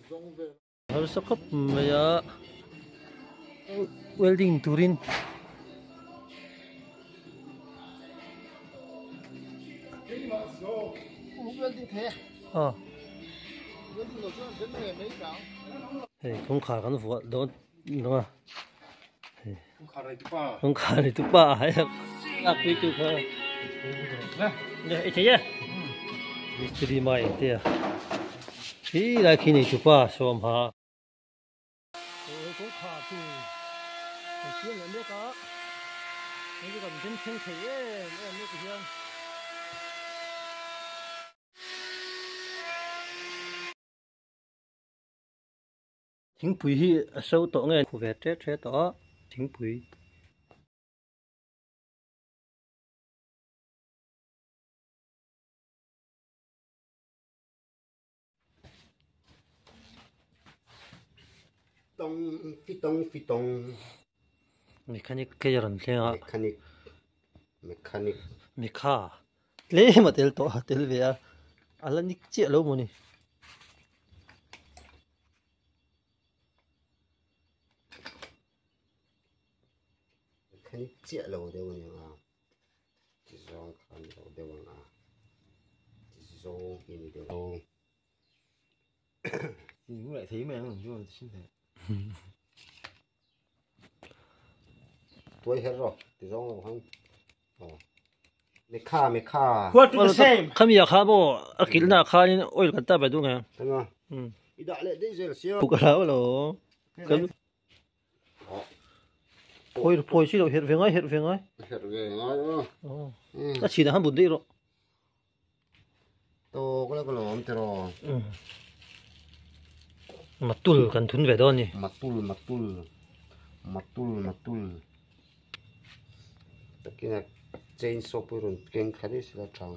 Harsa khawp mai a welding turin hei kawngkhar kan vuah dawn a kawngkhar nei tupa hei a pui tu kha i thei e mistiri mai ang te a khi lai khi nei tupa sawm ha kawngkhar chu kan siam leh mek a hei chu kan den thleng thei em em mek hian. Thingpui hi a so tawh nge khu ve ṭet ṭet tawh a thingpui. Tawng fi tawng fi tawng. Mechanic ke rawn thleng a. Mechanic mechanic. Mekha tlem a tel tawh a tel ve a a la nik chiah lo maw ni. Mechanic chiah lo deuh a ni ang a ti zawng kha ni lo deuh ang a ti zawng hi ni deuh ang. Tuai her rawh ti zawng lo khan aw mekha mekha. What to the same. Khami ah kha maw a kilhna ah khanin oil kan tap ve duh nge. Eng a i dah leh daih zel sia. Puk a hlau lo kan phawi phawi si lo herh ve ngai herh ve ngai. Herh ve ngai aw. A chhin ah khan but daih rawh. Tawk la ka lawm tiraw. Matul kan thun ve dawn ni. Matul matul matul matul takina chain saw pawh rawn keng thla daih sela tha ang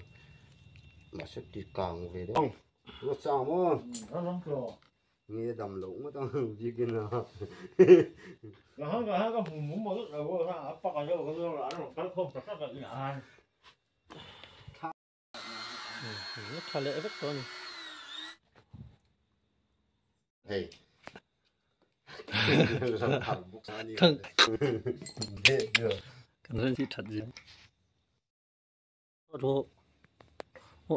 mahse ti kang ve deuh. Ruat chang maw? Nge dam loh ngawt ang biakin a. Tha leh vek tawh a ni. Hei. Kan rin hi that zia. Ro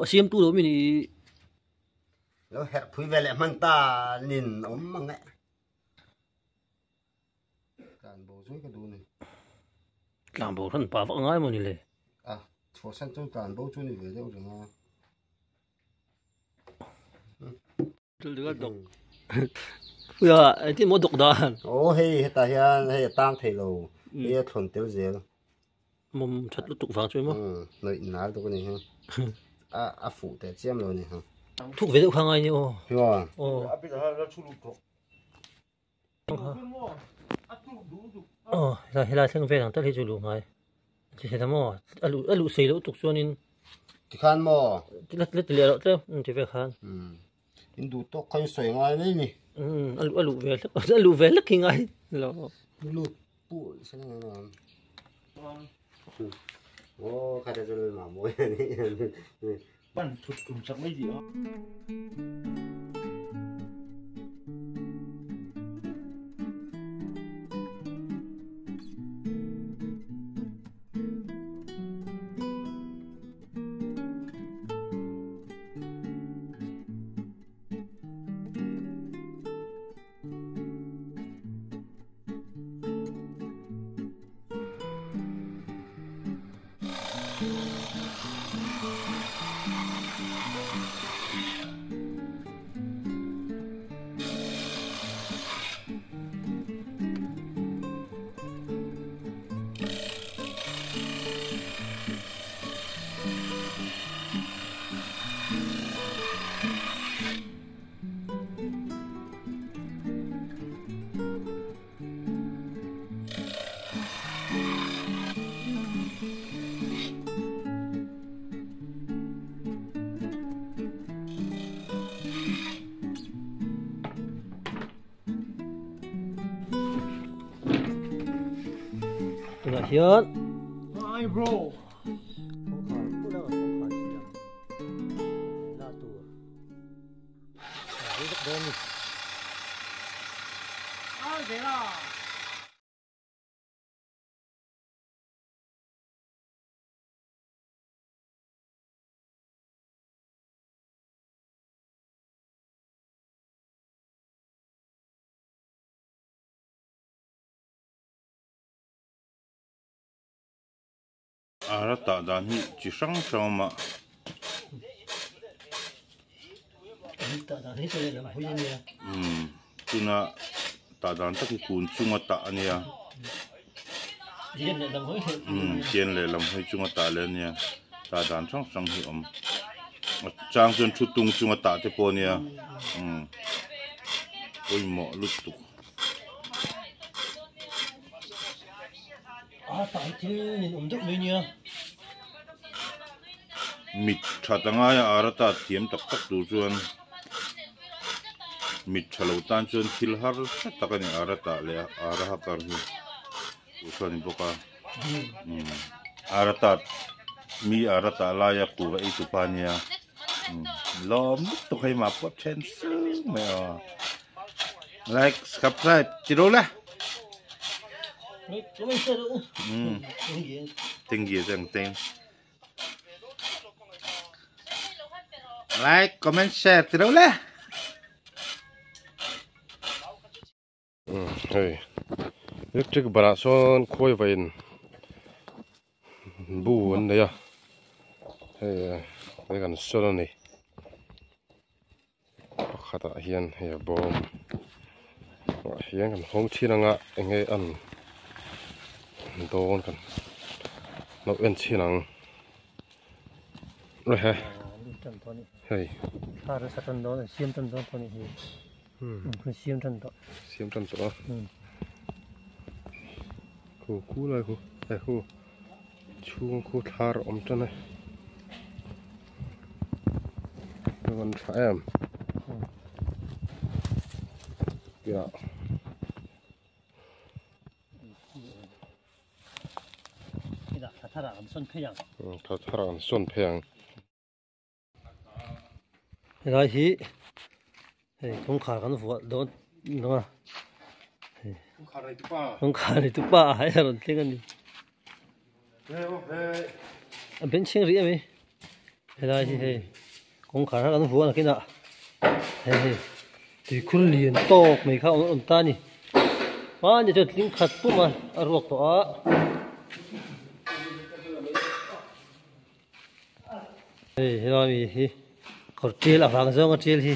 a siam tu lo mi ni. Lo herh phui ve leh hman ta nin awm mang e. Tlan bo zui ka duh ni. Tlan bo hran pa vak ngai maw ni le. A chhuahsan chu tlan bo chu ni ve deuh reng a. Dok. Uia engtin maw dok dan. Aw hei hetah hian hei a tang thei lo. Hei a thlawn tel zel. Mawm that lutuk vang chu emaw. Hnawih nal tuk a ni hi. A a fuh teh chiam lo a ni hi. Thuk ve deuh kha ngai ni aw. Hian. Aw. Aw helai helai thleng vel ang tal hi chu luh ngai chi thei ta maw a luh a luh sei loh tuk chuanin tikhan maw la la ti leh loh tlem ti vel khan in duh tawk kha in sawi ngai mai ni a luh a luh ve hlek a luh ve hlek hi ngai lo lut pur se la aw kha te chu mawi a ni Pan thut tum sak mai tih a. Tunah hian Hi bro. Kawngkhar pula kawngkhar siam la tur. Dawn ni. Ara tah dan hi chi hrang hrang a awm a. Umm tuna tah dan tak hi kun chunga tah a nia umm kian lehlam hawi chunga tah leh a nia tah dan hrang hrang hi a awm a chang chuan thu tung chunga tah te pawh a nia umm pawimawh lutuk. A tah hi thil nin awm deuh mai nia. Mit that a ngai a ara ta thiam tak tak tur chuan mit tha lo tan chuan thil har hret tak a ni ara tah leh ara hakar hi tur chuan a ni bawk a ara tat mi ara tah laia kura ei tu pa a nia lawm lutuk hei mah pawh then sung mai aw like subscribe ti ro le tenggi teng teng like comment share ti ro le Hei electric banah sawn khawi vain bu an nei a hei hei kan sawn a ni pakhatah hian hei a bawm ah hian kan hawng thin anga eng nge an dawn kan lo en chhin ang hei. Siam tan tawh. Siam tan tawh a. Khu khu lai khu hei khu chhung khu thlar a awm tan a. A van tha em. Piah. Tha thar ah kan sawn phei ang. Tha thar ah kan sawn phei ang. Helai hi hei kawngkhar kan vuah dawn dawn a hei kawngkhar nei tu pa a rawn thleng a ni a benchheng rih a mi helai hi hei kawngkhar kha kan vuah nakinah hei hei tuikhur lian tawk mai kha a awm ta a ni hmani chuan tling khat pum a a ruak tawh a. Hei helai mi hi kawr tial avang zawnga tial hi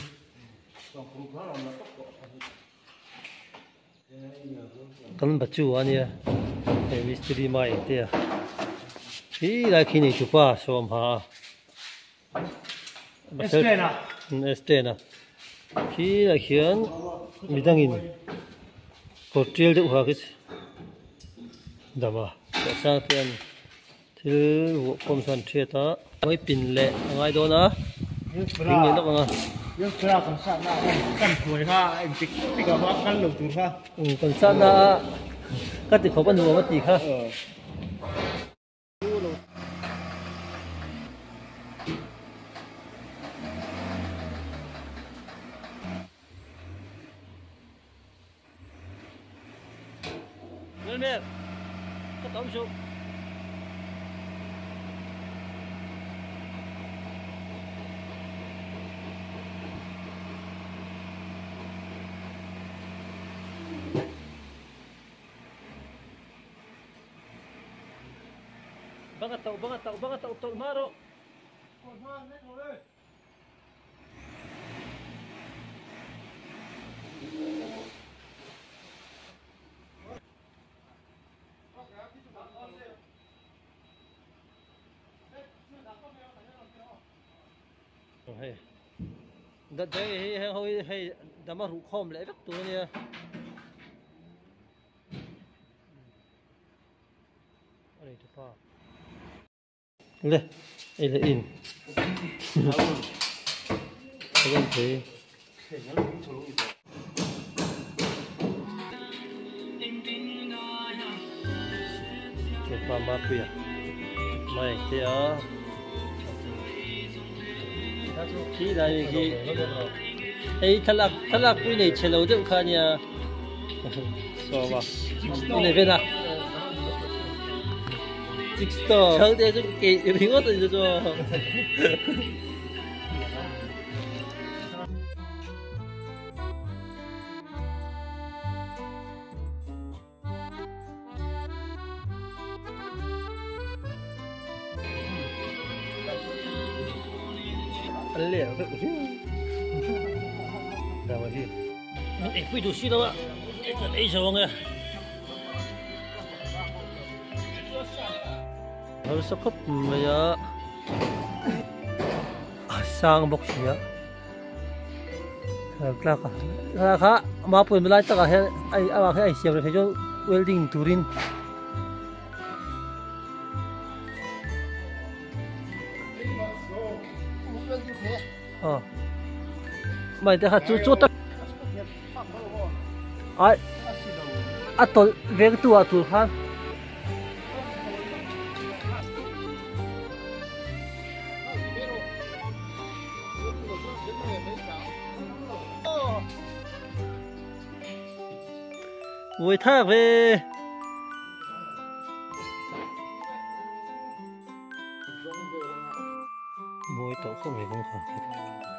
kan bachu a nia hei mistiri mai ang te a hi lai khi nei tupa sawm ha a stand a khi lai khian midangin kawr tial deuh ha khi dama chhuahsang te a ni. Thil vuah khawm chuan thiat a. Ngawi pin leh a ngai dawn a. Ding leh lawk ang a. Kan sahna a kan hruai kha engtik tik ah pawh a kal lo tur kha. Kan sahna a ka ti khawp a nuam a ti kha. Melmer, ka tam suh. Banga tauh, banga tauh, banga tauh tawlh hma rawh. Hei dat deng hi heng ho hi hei dama ruh khawm leh vek tur ania a nei tha pa. Le ei leh in a rawn thei. Hepa Mapuia mai te a khi lai khi ei thlalak thlalak pui nei chhe lo deuh kha nia. Sawma i nei ven a Sixto chal te chu ke ringawt a ni chu. An leh reuh riau dama hi min ei pui duh si lo a kan ei zo ang e harsa khawp mai a a sang bawk si a tlak a thlalak kha mapui lai takah hian a amah hi a insiam reng thei chuan welding turin. Mai te kha chu chu tak ai a tawlh veng tu ah tur khan Mùi thak ve. Mùi tawh khawp mai kawngkhar khi.